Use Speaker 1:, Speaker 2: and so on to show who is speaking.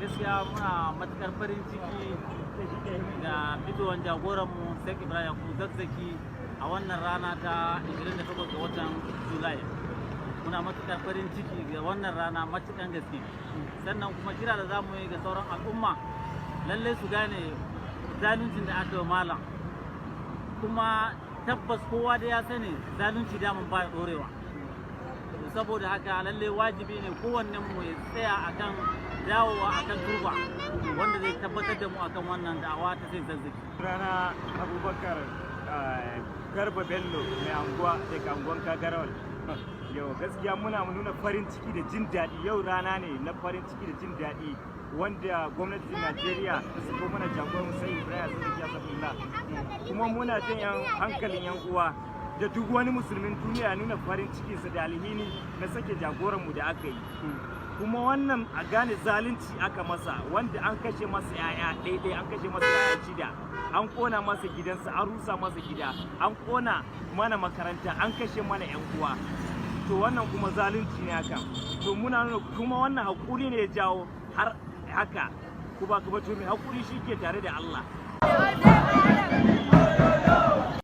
Speaker 1: Gaskiya muna matukar farin ciki da fitowar jagoranmu Sheikh Ibrahim Yakubu Zakzaki a wannan rana ta 28 ga watan Julai. Muna matukar farin ciki ga wannan rana matukan gaske. Sannan kuma kira da za mu yi ga sauran al'umma, lallai su gane zaluncin da aka yi malam. Kuma tabbas kowa da ya sani zalunci daman ba ya dorewa. Saboda haka lallai wajibi ne kowannen mu ya tsaya akan dawowa akan turba wanda zai tabbatar da mu akan wannan da'awa ta sai Zakzaki.
Speaker 2: Rana Abubakar Garba Bello, mai anguwa daga anguwan Kagarawal. Yau gaskiya muna nuna farin ciki da jin daɗi. Yau rana ne na farin ciki da jin daɗi wanda gwamnatin Najeriya ta sako mana jagoran sai Ibrahim Zakzaki Asafullah. Kuma muna jan yan hankalin yan uwa da duk wani musulmin duniya nuna farin cikinsa da alhini na sake jagoranmu da aka yi. Kuma wannan a gane zalunci aka masa, wanda an kashe masa yaya ɗaiɗai, an kashe masa yaya shida, an kona masa gidansa, an rusa masa gida, an kona mana makaranta, an kashe mana yan uwa. To wannan kuma zalunci ne haka. To muna nuna kuma wannan hakuri ne ya jawo har haka. Kuma to mai hakuri shi ke tare da Allah.